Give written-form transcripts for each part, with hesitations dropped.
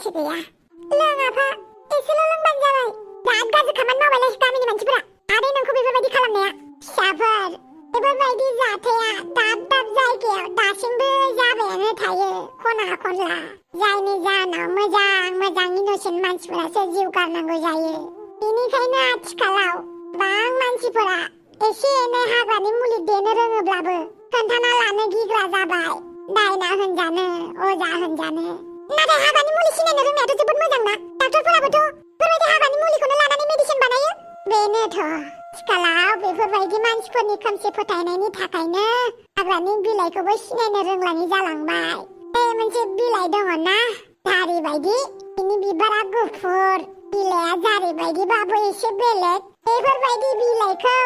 गोसो गैया लोङाफा एसेल' लोंबानो जाबाय बिराद गाज्रि खामानि मावबायलै गामिनि मानसिफोरा आरो नोंखौ बेफोरबायदि खालामनाया फिसाफोर बेफोरबायदि जाथाया दाब दाब जायगायाव दासिमबो जाबायानो थायो खना खनला जायनि जाहोनाव मोजां मोजां इनोसेन्ट मानसिफोरासो जिउ गारनांगौ जायो बेनिखायनो आथिखालाव गोबां मानसिफोरा एसे एनै हाग्रानि मुलि देनो रोङोब्लाबो खोन्थाना लानो गिग्रा जाबाय दायना होनजानो अजा होनजानो नाथाय हाग्रानि मुलि सिनायनो रोंनायाथ' जोबोद मोजां ना डाक्टरफोराबोथ' बेफोरबायदि हाग्रानि मुलिखौनो लानानै मेडिसिन बानायो बेनोथ' आथिखालाव बेफोरबायदि मानसिफोरनि खोमसि फोथायनायनि थाखायनो हाग्रानि बिलाइखौबो सिनायनो रोंलाङि जालांबाय बे मोनसे बिलाइ दङ ना जारि बायदि बिनि बिबारा गुफुर बिलाइया जारि बायदिबाबो एसे बेलेग बेफोरबायदि बिलाइखौ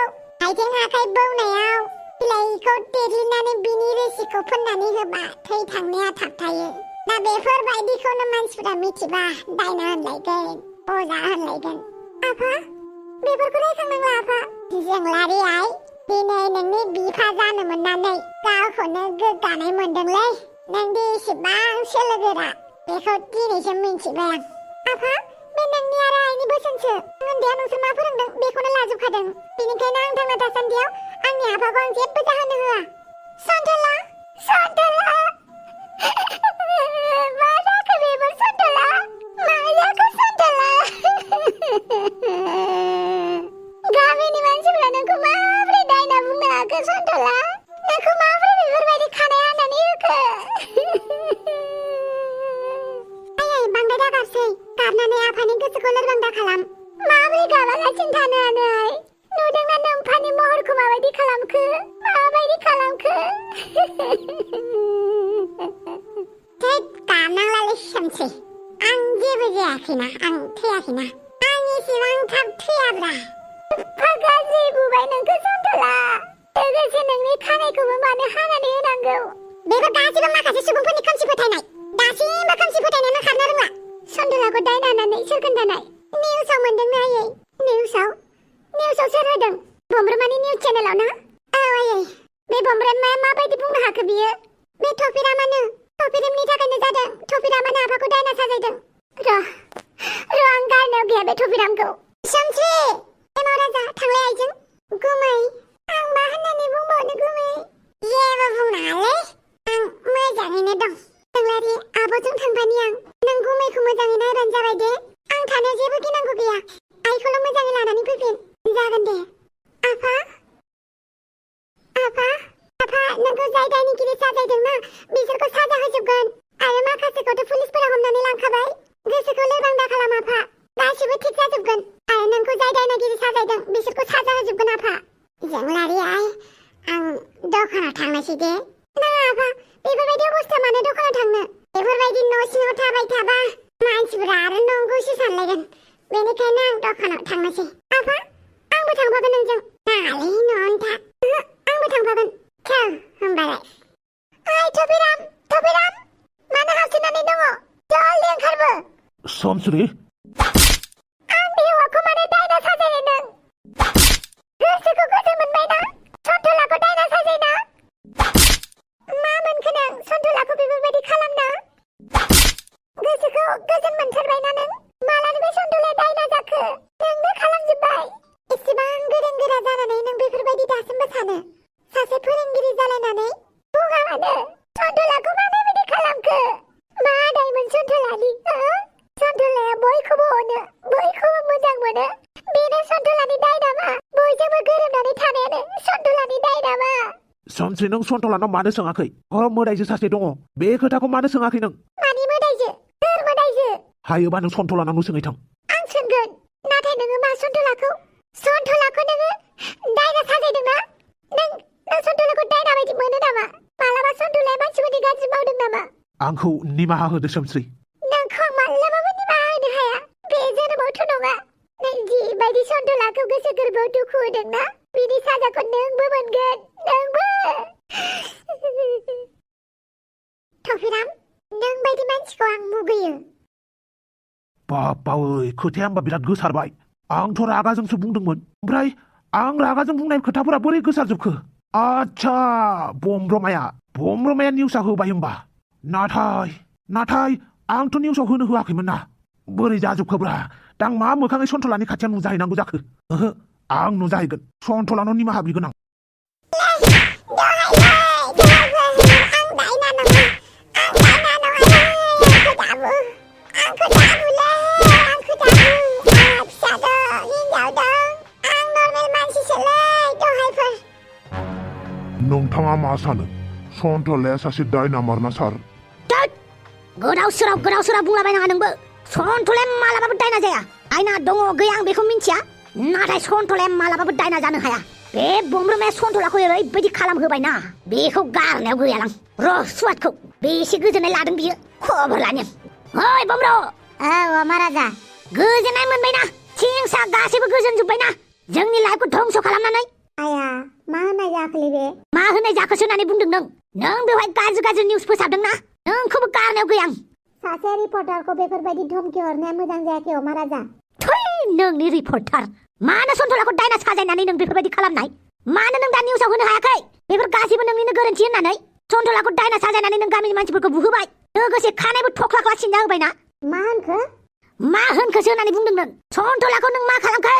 आथिं आखाइ बौनायाव बिलाइखौ देग्लिनानै बिनि रोसिखौ फोननानै होबा थै थांनाया थाबथायो दा बेफोरबायदिखौनो मानसिफोरा मिथिबा दायना होनलायगोन अजा होनलायगोन आफा बेफोरखौ रायखांनांला आफा जोंलारि आइ दिनै नोंनि बिफा जानो मोननानै गावखौनो गोग्गानाय मोनदोंलै नोंदि एसेबां सोलो गोरा बेखौ दिनैसो मिन्थिबाय आं आफा बे नोंनि आरो आइनि बोसोनसो उन्दैया नोंसोर मा फोरोंदों बेखौनो लाजोबखादों बेनिखायनो आं थांना थासान्दियाव आंनि आफाखौ आं जेबो जाहोनो होआ सन्थला सन्थला मा जाखो बेफोर सन्थला मा जाखो सन्थला गामिनि मानसिफ्रा नोंखौ माबोरै दायना बुंनो हाखो सन्थला नोंखौ माबोरै बेफोरबायदि खानाय हानानै होखो आयै बांद्राय दागाबसै गाबनानै आफानि गोसोखौ लोरबां दा खालाम माबोरै गाबागासिनो थानो हानो आइ नुदोंना नोम्फानि महरखौ माबायदि खालामखो माबायदि खालामखो थैद गाबनांलालै सोमसै आं जेबो जायाखैना आं थैयाखैना आं एसेबां थाब थैयाब्रा एफा गाज्रि बुबाय नोंखौ सन्थला लोगोसे नोंनि खानायखौबो मानो हानानै होनांगौ बेफोर गासिबो माखासे सुबुंफोरनि खोमसि फोथायनाय दासिमबो खोमसि फोथायनायानो खारनो रोंला सन्थलाखौ दायना होननानै सोर खोन्थानाय निउसाव मोनदोंना आयै निउसाव सोर होदों बमब्रमानि निउस चेनेलाव ना औ आयै बे बमब्रमाया माबायदि बुंनो हाखो बियो बे थफिरामानो थफिरामनि थाखायनो जादों थफिरामानो आफाखौ दायना साजायदों र' आं गारनायाव गैया बे थफिरामखौ सोमस्रि एमाव राजा थांलाय आइजों गुमै आं मा होननानै बुंबावनो गुमै जेबो बुंनाङालै आं मोजाङैनो दं जोंलारि आब'जों थांफानि आं नों गुमैखौ मोजाङै नायबानो जाबाय दे आं थानायाव जेबो गिनांगौ गैया आइखौल' मोजाङै लानानै फैफिन जागोन दे आफा नोंखौ जाय दायनिगिरि साजायदोंना बिसोरखौ साजा होजोबगोन आरो माखासेखौथ' पुलिसफोरा हमनानै लांखाबाय गोसोखौ लोरबां दा खालाम आफा गासिबो थिग जाजोबगोन आरो नोंखौ जाय दायनिगिरि साजायदों बिसोरखौ साजा होजोबगोन आफा जोंलारि आइ आं दखानाव थांनोसै दे नाङा आफा बेफोरबायदि अबस्था मानो दखानाव थांनो बेफोरबायदि न' सिङाव थाबाय थाबा मानसिफोरा आरो नंगौसो सानलायगोन बेनिखायनो आं दखानाव थांनोसै आफा आंबो थांफागोन नोंजों नाङालै न'आवनो था आंबो थांफागोन थौ होमबालाय ओइ थफिराम मानो हाबसोनानै दङ जल्दि ओंखारबो सोमस्रि आं बे हौवाखौ मानो दायना साजायनो गोसोखौ गोजोन मोनबाय ना सन्थलाखौ दायना साजायना मा मोनखो नों सन्थलाखौ बेफोरबायदि खालामना गोसोखौ गोजोन मोनथारबायना नों मालानि बे सन्थलाया दायना जाखो नोंनो खालामजोब्बाय एसेबां गोरों गोरा जानानै नों बेफोरबायदि दासिमबो सानो सासे फोरोंगिरि जालायनानै बुङा मानो सन्थलाखौ मानो बिदि खालामखो मा दायमोन सन्थलानि सन्थलाया बयखौबो अनो बयखौबो मोजां मोनो बेनो सन्थलानि दाय नामा बयजोंबो गोरोबनानै थानायानो सन्थलानि दाय नामा सोमस्रि नों सन्थलानाव मानो सोङाखै मोदायजो सासे दङ बे खोथाखौ मानो सोङाखै नों मानि मोदायजो सोर मोदायजो हायोबा नों सन्थलानावनो सोङै थां आं सोंगोन नाथाय नोङो मा सन्थलाखौ नोङो दायना साजायदोंना नों सन्थलाखौ दायना बायदि मोनो नामा मालाबा सन्थलाया मानसिफोरनि गाज्रि मावदों नामा आंखौ निमाहा होदो सोमस्रि नोंखौ मालाबाबो निमाहा होनो हाया बे जोनोमावथ' नङा नों जिबायदि सन्थलाखौ गोसो गोरबोआव दुखु होदोंना बिनि साजाखौ नोंबो मोनगोन नोंबो थफिराम नों बायदि मानसिखौ आं मुगैयो बाबावै खोथाया होमबा बिराद गोसारबाय आंथ' रागाजोंसो बुंदोंमोन ओमफ्राय आं रागाजों बुंनाय खोथाफोरा बोरै गोसारजोबखो आच्छा बमब्रमाया निउसआ होबाय होमबा नाथाय आंथ' निउसाव होनो होआखैमोन ना बोरै जाजोबखोब्रा दा आं मा मोखाङै सन्थलानि खाथियाव नुजाहैनांगौ जाखो ओहो आं नुजाहैगोन सन्थलानाव निमाहा बिगोन आं नोंथाङा मा सानो सन्थलाया सासे दायनामार ना सार गोदाव सोराव बुंलाबाय नाङा नोंबो सन्थलाया मालाबाबो दायना जाया आयना दङ गैया आं बेखौ मिन्थिया नाथाय सन्थलाया मालाबाबो दायना जानो हाया बे बमब्रमाया सन्थलाखौ ओरैबायदि खालामहोबायना बेखौ गारनायाव गैयालां र' सुवादखौ बेसे गोजोननाय लादों बियो खबर लानो ओइ बमब्र औ महाराजा गोजोननाय मोनबायना थिंसा गासैबो गोजोनजोब्बायना जोंनि लाइफखौ धंस खालामनानै आया मा होनाय जाखोलै बे मा होनाय जाखोसो होननानै बुंदों नों बेवहाय गाज्रि निउस फोसाबदोंना नोंखौबो गारनायाव गैया आं सासे रिपर्टारखौ बेफोरबायदि धमकी हरनाया मोजां जायाखै महाराजा थै नोंनि रिपर्टार मानो सन्थलाखौ दायना साजायनानै नों बेफोरबायदि खालामनाय मानो नों दा निउसाव होनो हायाखै बेफोर गासैबो नोंनिनो गोरोन्थि होननानै सन्थलाखौ दायना साजायनानै नों गामिनि मानसिफोरखौ बुहोबाय लोगोसे खानायबो थख्ला सिनजा होबायना मा होनखोसो होननानै बुंदों नों सन्थलाखौ नों मा खालामखो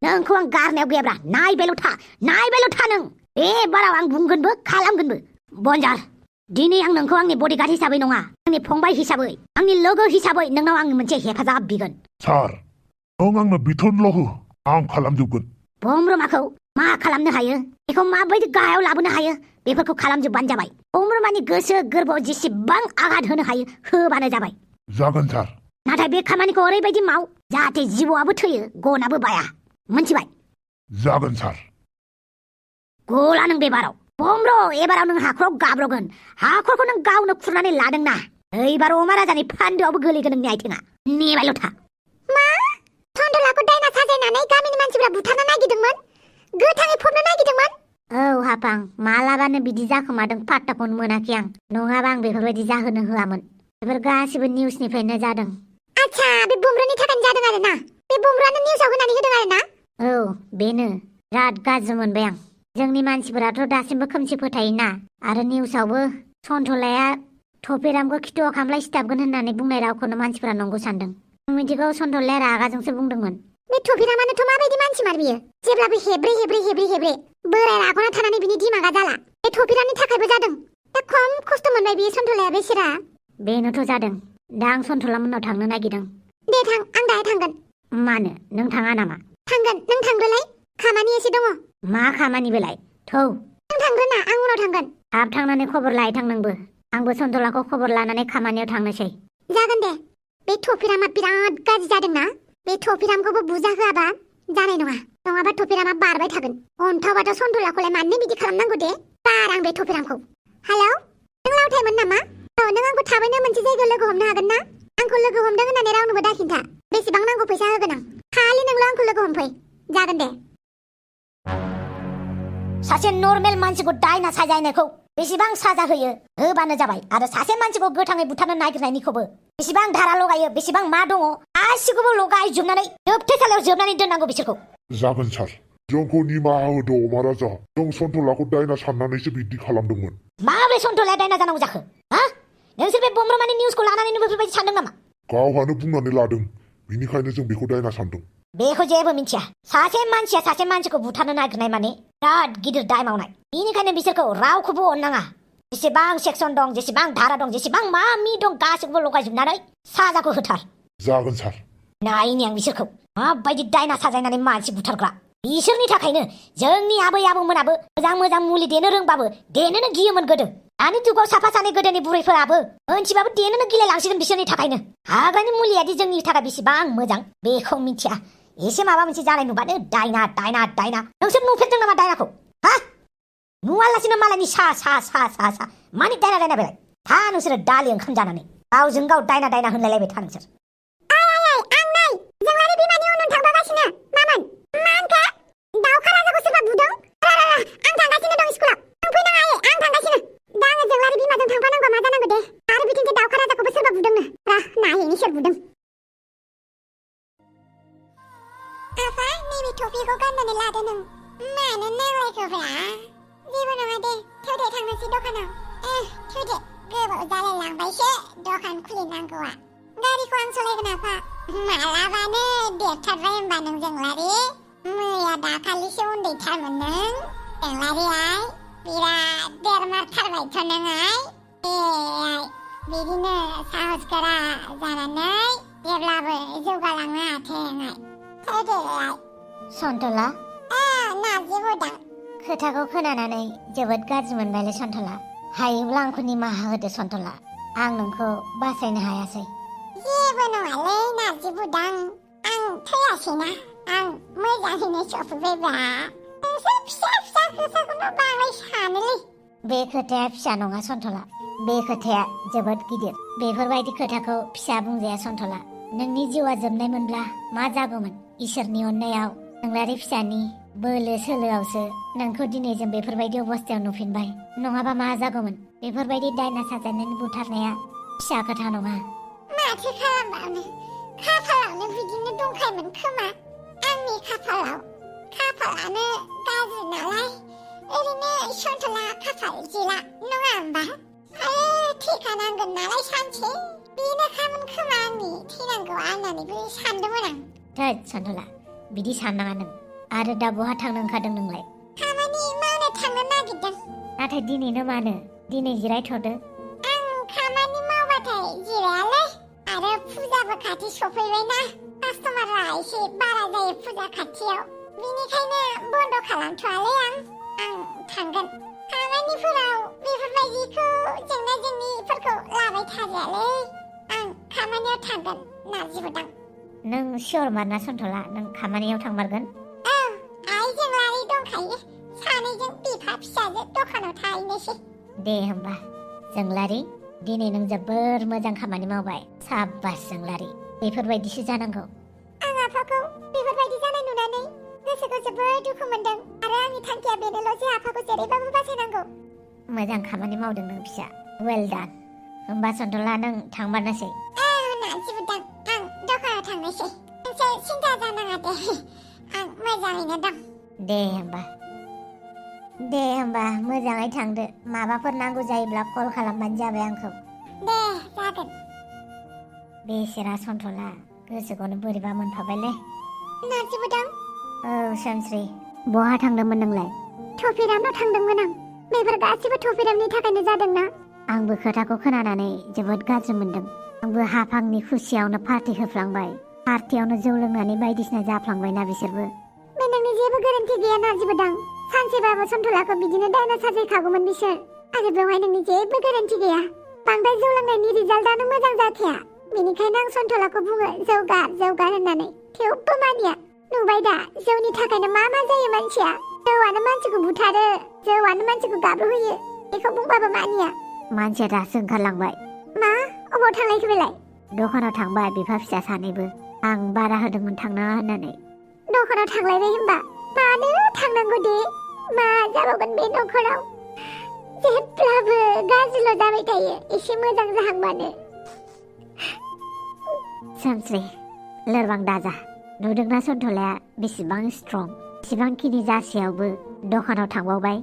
नोंखौ आं गारनायाव गैयाब्रा नायबायल' था नों बे बाराव आं बुंगोनबो खालामगोनबो बनजार दिनै आं नोंखौ आंनि बडिगार्ड हिसाबै नङा आंनि फंबाय हिसाबै आंनि लोगो हिसाबै नोंनाव आं मोनसे हेफाजाब बिगोन सार नों आंनो बिथोनल' हो आं खालामजोबगोन बमब्रमाखौ मा खालामनो हायो बेखौ माबायदि गाहायाव लाबोनो हायो बेफोरखौ खालामजोबबानो जाबाय बमब्रमानि गोसो गोरबोआव जेसेबां आघात होनो हायो होबानो जाबाय जागोन सार नाथाय बे खामानिखौ ओरैबायदि माव जाहाथे जिबौआबो थैयो गनाबो बाया मोनथिबाय जागोन सार गला नों बेबाराव बमब्र एबाराव नों हाखराव गाब्रगोन हाखरखौ नों गावनो खुरनानै लादोंना एबार महाराजानि फान्दोआवबो गोलैगोन नोंनि आथिङा नेबायल' था मा सन्थलाखौ दायना साजायनानै गामिनि मानसिफ्रा बुथारनो नागिरदोंमोन गोथाङै फबनो नागिरदोंमन औ हापां मालाबानो बिदि जाखोमादों पात्ताखौनो मोनाखै आं नङाबा आं बेफोरबायदि जाहोनो होआमोन बेफोर गासिबो निउसनिफ्रायनो जादों आच्छा बे बुमब्रनि थाखायनो जादों आरोना बे बुमब्रानो निउसाव होनानै होदों आरोना औ बेनो बिराद गाज्रि मोनबाय आं जोंनि मानसिफोराथ' दासिमबो खोमसि फोथायोना आरो निउसावबो सन्थलाया थफिरामखौ खिथुआव खामफ्लाय सिथाबगोन होननानै बुंनाय रावखौनो मानसिफोरा नंगौ सानदों आं मिथिगौ सन्थलाया रागाजोंसो बुंदोंमोन बे थफिरामानोथ' माबायदि मानसिमार बियो जेब्लाबो हेब्रे बोराय रागना थानानै बिनि दिमागा जाला बे थफिरामनि थाखायबो जादों दा खम खस्थ' मोनबाय बियो सन्थलाया बेसेरा बेनोथ' जादों दा आं सन्थला मोननाव थांनो नागिरदों दे थां आं दाहाय थांगोन मानो नों थाङा नामा थांगोन नों थांग्रोलाय खामानि एसे दङ मा खामानि बेलाय थौ नों थांग्रोना आं उनाव थांगोन थाब थांनानै खबर लाहैथां नोंबो आंबो सन्थलाखौ खबर लानानै खामानियाव थांनोसै जागोन दे बे थफिरामा बिराद गाज्रि जादोंना बे थफिरामखौबो बुजा होआबा जानाय नङा नङाबा थफिरामा बारबाय थागोन अन्थावबाथ' सन्थलाखौलाय मानो बिदि खालामनांगौ दे बार आं बे थफिरामखौ हेलौ नों लावथायमोन नामा औ नों आंखौ थाबैनो मोनसे जायगायाव लोगो हमनो हागोन ना आंखौ लोगो हमदों होननानै रावनोबो दाखिन्था बेसेबां नांगौ फैसा होगोन आं खालि नोंल' आंखौ लोगो हमफै जागोन दे सासे नर्मेल मानसिखौ दायना साजायनायखौ बेसेबां साजा होयो होबानो जाबाय आरो सासे मानसिखौ गोथाङै बुथारनो नागिरनायनिखौबो बेसेबां धारा लगायो बेसेबां मा दङ गासिखौबो लगायजोबनानै जोबथेसालियाव जोबनानै दोननांगौ बिसोरखौ जागोन सार जोंखौ निमाहा होदो महाराजा जों सन्थलाखौ दायना साननानैसो बिदि खालामदोंमोन माबोरै सन्थलाया दायना जानांगौ जाखो हा नोंसोर बे बमब्रमानि निउसखौ लानानैनो बेफोरबायदि सानदों नामा गावहानो बुंनानै लादों बिनिखायनो जों बेखौ दायना सानदों बेखौ जेबो मिथिया सासे मानसिया सासे मानसिखौ बुथारनो नागिरनाय माने बिराद गिदिर दाय मावनाय बेनिखायनो बिसोरखौ रावखौबो अननाङा जेसेबां सेक्सन दं जेसेबां धारा दं जेसेबां मामि दं गासैखौबो लगायजोबनानै साजाखौ होथार जागोन सार नायनि आं बिसोरखौ माबायदि दायना साजायनानै मानसि बुथारग्रा बिसोरनि थाखायनो जोंनि आबै आबौमोनाबो मोजां मुलि देनो रोंबाबो देनोनो गियोमोन गोदो दानि जुगाव साफा सानै गोदोनि बुरैफोराबो मोनथिबाबो देनोनो गिलायलांसिगोन बिसोरनि थाखायनो हाग्रानि मुलियादि जोंनि थाखाय बेसेबां मोजां बेखौ मिथिया एसे माबा मोनसे जानाय नुबानो दायना नोंसोर नुफेरदों नामा दायनाखौ हा नुवालासिनो मालायनि सा मानि दायना बेलाय था नोंसोरो दालि ओंखाम जानानै गावजों गाव दायना होनलायलायबाय था नोंसोर आं नै जोंलारि बिमानि उन थांबागासिनो मामोन मानखा दाउखा राजाखौ सोरबा बुदों आं थांगासिनो दं स्कुलाव आं फैनाङा आं थांगासिनो दा आङो जोंलारि बिमाजों थांफानांगौ मा जानांगौ दे आरो बिथिंजाय दाउखा राजाखौबो सोरबा बुदोंनो नायैनि सोर बुदों आफा नैबे टपिखौ गाननानै लादो नों मानो नांलायखोब्रा जेबो नङा दे थौ दे थांनोसै दखानाव थौ दे गोबाव जालायलांबायसो दखान खुलिनांगौआ गारिखौ आं सालायगोन आफा मालाबानो देरथारबाय होनबा नों जोंलारि मैया दाखालिसो उन्दैथारमोन नों जोंलारियाय बिराद देरमारथारबायथ' नोंहाय बिदिनो साहस गोरा जानानै जेब्लाबो जौगालांनो हाथोंहाय फैदोलाय सन्थला नारजि बुदां खोथाखौ खोनानानै जोबोद गाज्रि मोनबायलै सन्थला हायोब्ला आंखौ निमाहा होदो सन्थला आं नोंखौ बासायनो हायासै जेबो नङालै नारजि बुदां आं थैयासैना आं मोजाङैनो सफैबायब्रा नोंसोर फिसा फिसा खोथाखौनो बांद्राय सानोलै बे खोथाया फिसा नङा सन्थला बे खोथाया जोबोद गिदिर बेफोरबायदि खोथाखौ फिसा बुंजाया सन्थला नोंनि जिउआ जोबनायमोनब्ला मा जागौमोन इसोरनि अननायाव नोंलारि फिसानि बोलो सोलोआवसो नोंखौ दिनै जों बेफोरबायदि अबस्थायाव नुफिनबाय नङाबा मा जागौमोन बेफोरबायदि दायना साजायनानै बुथारनाया फिसा खोथा नङा माथो खालामबावनो खाफालावनो बिदिनो दंखायोमोन खोमा आंनि खाफालानो गाज्रि नालाय ओरैनो सन्थला खाफाल जिला नङा होमबा थैखानांगोन नालाय सानसे बेनोखामोन खोमा आंनि थैनांगौआ होननानैबो सानदोंमोन आं थोद सन्थला बिदि साननाङा नों आरो दा बहा थांनो ओंखारदों नोंलाय खामानि मावनो थांनो नागिरदों नाथाय दिनैनो मानो दिनै जिरायथ'दो आं खामानि मावबाथाय जिरायालै आरो फुजाबो खाथि सफैबायना कास्टमारआ एसे बारा जायो फुजा खाथियाव बेनिखायनो बन्द' खालामथ'वालै आं थांगोन खामानिफोराव बेफोरबायदिखौ जेंना जेंनिफोरखौ लाबाय थाजायालै आं खामानियाव थांगोन नारजि बुदां नों सियर मारना सन्थला नों खामानियाव थांमारगोन आइजों लारि दंखायो सानैजों बिफा फिसाजो दखानाव थाहैनोसै दे होमबा जोंलारि दिनै नों जोबोर मोजां खामानि मावबाय साबास जोंलारि बेफोरबायदिसो जानांगौ आं आफाखौ बेफोरबायदि जानाय नुनानै गोसोखौ जोबोद दुखु मोनदों आरो आंनि थांखिया बेनोल' जे आफाखौ जेरैबाबो बासायनांगौ मोजां खामानि मावदों नों फिसा वेल डान होमबा सन्थला नों थांमारनोसै नारजि बुदां आं दखानाव थांनोसै नोंसोर सिन्था जानाङा दे आं मोजाङैनो दं दे होमबा मोजाङै थांदो माबाफोर नांगौ जायोब्ला कल खालामबानो जाबाय आंखौ दे जागोन बेसेरा सन्थला गोसोखौनो बोरैबा मोनफाबायलै नारजि बुदां औ सोमस्रि बहा थांदोंमोन नोंलाय टफिरामनाव थांदोंमोन आं बेफोर गासिबो टफिरामनि थाखायनो जादोंना आंबो खोथाखौ खोनानानै जोबोद गाज्रि मोनदों आंबो हाफांनि खुसियावनो पार्टि होफ्लांबाय पार्टियावनो जौ लोंनानै बायदिसिना जाफ्लांबायना बिसोरबो बे नोंनि जेबो गोरोन्थि गैया नारजि बुदां सानसेबाबो सन्थलाखौ बिदिनो दायना साजायखागौमोन बिसोर आरो बेवहाय नोंनि जेबो गोरोन्थि गैया बांद्राय जौ लोंनायनि रिजाल्टआनो मोजां जाखाया बेनिखायनो आं सन्थलाखौ बुङो जौगार होननानै थेवबो मानिया नुबाय दा जौनि थाखायनो मा जायो मानसिया जौआनो मानसिखौ बुथारो जौआनो मानसिखौ गाब्रहोयो बेखौ बुंबाबो मानिया मानसिया दासो ओंखारलांबाय मा अबाव थांनायखो बेलाय दखानाव थांबाय बिफा फिसा सानैबो आं बारा होदोंमोन थांनाङा होननानै दखानाव थांलायबाय होनबा मानो थांनांगौ दे मा जाबावगोन बे नखराव जेब्लाबो गाज्रिल' जाबाय थायो एसे मोजां जाहांबानो सोमस्रि लोरबां दाजा नुदोंना सन्थलाया बेसेबां स्ट्रं बेसेबांखिनि जासेयावबो दखानाव थांबावबाय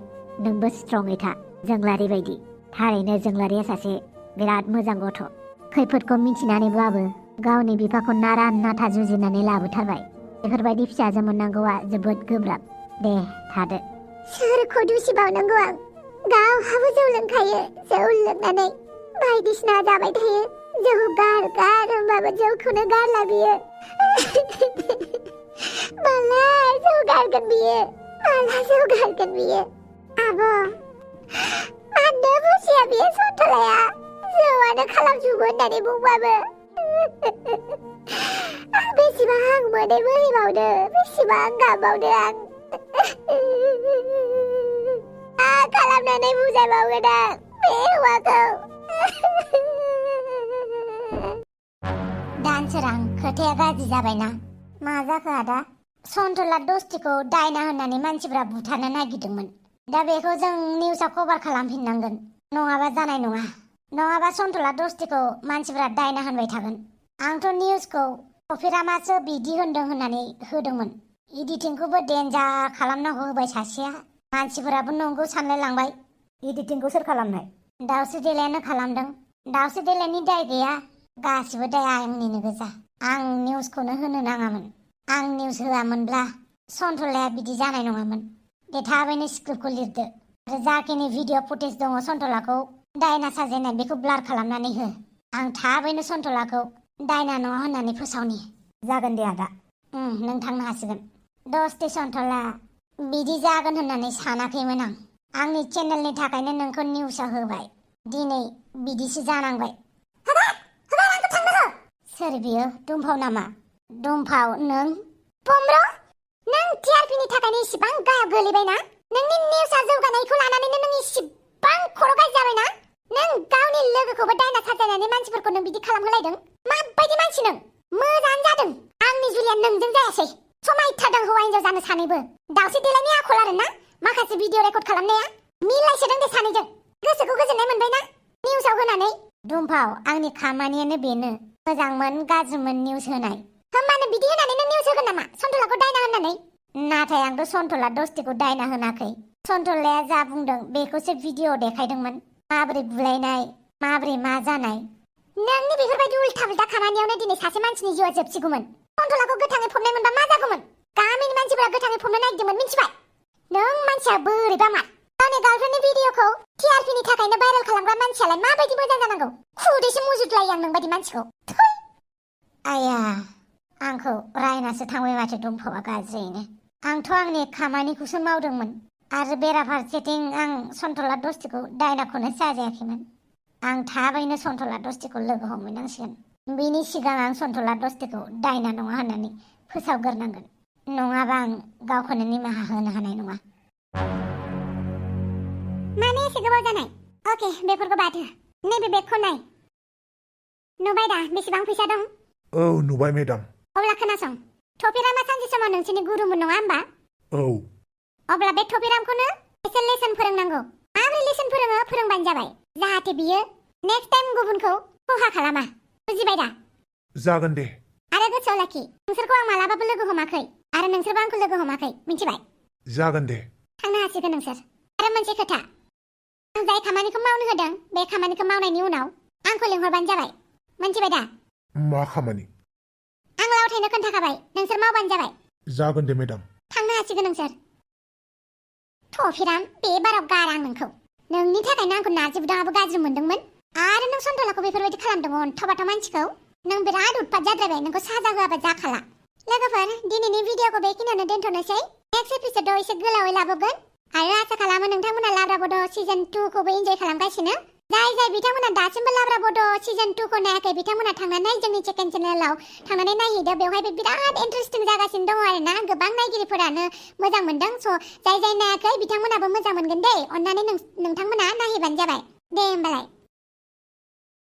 नोंबो स्ट्रङै था जोंलारि बायदि थारैनो जोंलारिया सासे बिराद मोजां गथ' खैफोदखौ मिथिनानैब्लाबो गावनि बिफाखौ नारा नाथा जुजिनानै लाबोथारबाय बेफोरबायदि फिसाजो मोननांगौआ जोबोद गोब्राब दे थादो सोरखौ दुसिबावनांगौ आं गावहाबो जौ लोंखायो जौ लोंनानै बायदिसिना जाबाय थायो जौ गार होनबाबो जौखौनो गारला बियो माला जौ गारगोन बियो आब' मानो बुजिया बियो सन्थलाया जौआनो खालामजोबो होननानै बुंबाबो आं बेसेबां मोदै बोहैबावदो बेसेबां गाबबावदो आं मा खालामनानै बुजायबावगोन आं बे हौवाखौ दानसोरां खोथाया गाज्रि जाबायना मा जाखो आदा सन्थला दस्तिखौ दायना होननानै मानसिफ्रा बुथारनो नागिरदोंमोन दा बेखौ जों निउसाव कभार खालामफिननांगोन नङाबा जानाय नङा नङाबा सन्थला दस्तिखौ मानसिफ्रा दायना होनबाय थागोन आंथ' निउसखौ टफिरामासो बिदि होनदों होननानै होदोंमोन इडिटिंखौबो डेन्जार खालामनांगौ होबाय सासेया मानसिफोराबो नंगौ सानलायलांबाय इडिटिंखौ सोर खालामनाय दाउस्रि देलायानो खालामदों दाउस्रि देलायनि दाय गैया गासिबो दाया आंनिनो गोजा आं निउसखौनो होनो नाङामोन आं निउस होआमोनब्ला सन्थलाया बिदि जानाय नङामोन दे थाबैनो स्क्रिप्टखौ लिरदो आरो जाखिनि भिडिअ फुटेज दङ सन्थलाखौ दायना साजायनाय बेखौ ब्लार खालामनानै हो आं थाबैनो सन्थलाखौ दायना नङा होननानै फोसावनि जागोन दे आदा नों थांनो हासिगोन दस्ते सन्थला बिदि जागोन होननानै सानाखैमोन आं आंनि चेनेलनि थाखायनो नोंखौ निउसआव होबाय दिनै बिदिसो जानांबाय सोर बियो दुमफाव नामा दुमफाव नों पम्र नों टिआरपिनि थाखायनो इसिबां गायाव गोलैबायना नोंनि निउसआ जौगानायखौ लानानैनो नों इसिबां खर' गाज्रि जाबायना नों गावनि लोगोखौबो दायना साजायनानै मानसिफोरखौ नों बिदि खालामहोलायदों माबायदि मानसि नों मोजाङानो जादों आंनि जुलिया नोंजों जायासै समायथारदों हौवा हिनजाव जानो सानैबो दावसे देलायनि आखल आरोना माखासे भिडिअ रेकर्ड खालामनाया मिलायसोदों दे सानैजों गोसोखौ गोजोननाय मोनबायना निउसआव होनानै दुमफाव आंनि खामानियानो बेनो मोजांमोन गाज्रिमोन निउस होनाय होमबानो बिदि होनानै नों निउस होगोन नामा सन्थलाखौ दायना होननानै नाथाय आंथ' सन्थला दस्तिखौ दायना होनाखै सन्थलाया जा बुंदों बेखौसो भिडिअ देखायदोंमोन माबोरै बुलायनाय माबोरै मा जानाय नोंनि बेफोरबायदि उल्था पुल्था खामानियावनो दिनै सासे मानसिनि जिउआ जोबसिगौमोन सन्थलाखौ गोथाङै फबनाय मोनबा मा जागौमोन गामिनि मानसिफोरा गोथाङै फबनो नागिरदोंमोन मिथिबाय नों मानसिया बोरैबा मा गावनि गार्लफ्रेन्डनि भिडिअखौ टिआरपिनि थाखायनो भाइरेल खालामग्रा मानसियालाय माबायदि मोजां जानांगौ खुदैसो मुजुदलायो आं नोंबायदि मानसिखौ आया आंखौ रायनासो थांबाय माथो दुमफावा गाज्रियैनो आंथ' आंनि खामानिखौसो मावदोंमोन आरो बेराफारसेथिं आं सन्थला दस्तिखौ दायनाखौनो साजायाखैमोन आं थाबैनो सन्थला दस्तिखौ लोगो हमहैनांसिगोन बिनि सिगां आं सन्थला दस्तिखौ दायना नङा होननानै फोसावग्रोनांगोन नङाबा आं गावखौनो निमाहा होनो हानाय नङा माने एसे गोबाव जानाय अके बेफोरखौ बाद हो नैबे बेगखौ नाय नुबाय दा बेसेबां फैसा दं औ नुबाय मेडाम अब्ला खोनासं थफिरामा सानसे समाव नोंसोरनि गुरुमोन नङा होमबा औ अब्ला बे थफिरामखौनो एसे लेसन फोरोंनांगौ माबोरै लेसन फोरोङो फोरोंबानो जाबाय जाहाथे बियो नेक्स्ट टाइम गुबुनखौ खहा खालामा बुजिबाय दा जागोन दे आरो गोसोआव लाखि नोंसोरखौ आं मालाबाबो लोगो हमाखै आरो नोंसोरबो आंखौ लोगो हमाखै मिथिबाय जागोन दे थांनो हासिगोन नोंसोर आरो मोनसे खोथा आं जाय खामानिखौ मावनो होदों बे खामानिखौ मावनायनि उनाव आंखौ लिंहरबानो जाबाय मिथिबाय दा मा खामानि आं लावथायनो खोन्थाखाबाय नोंसोर मावबानो जाबाय जागोन दे मेडाम थांनो हासिगोन नोंसोर थफिराम बे बाराव गारा आं नोंखौ नोंनि थाखायनो आंखौ नार्जि बुदाङाबो गाज्रि मोनदोंमोन आरो नों सन्थलाखौ बेफोरबायदि खालामदों अन्थाव मानसिखौ नों बिराद उतपात जाद्रायबाय नोंखौ साजा होआबा जाखाला लोगोफोर दिनैनि भिडिअखौ बेखिनियावनो दोनथ'नोसै नेक्स्ट एपिसोडआव एसे गोलावै लाबोगोन आरो आसा खालामो नोंथांमोना लाब्रा बड' सिजन 2 खौबो इन्जय खालामगासिनो जाय बिथांमोना दासिमबो लाब्रा बड' सिजन 2 खौ नायाखै बिथांमोना थांनानै जोंनि सेकेन्ड चेनेलाव थांनानै नायहैदो बेवहायबो बिराद इन्टारेस्टिं जागासिनो दङ आरोना गोबां नायगिरिफोरानो मोजां मोनदों स' जाय नायाखै बिथांमोनाबो मोजां मोनगोन दे अन्नानै नोंथांमोना नायहैबानो जाबाय दे होमबालाय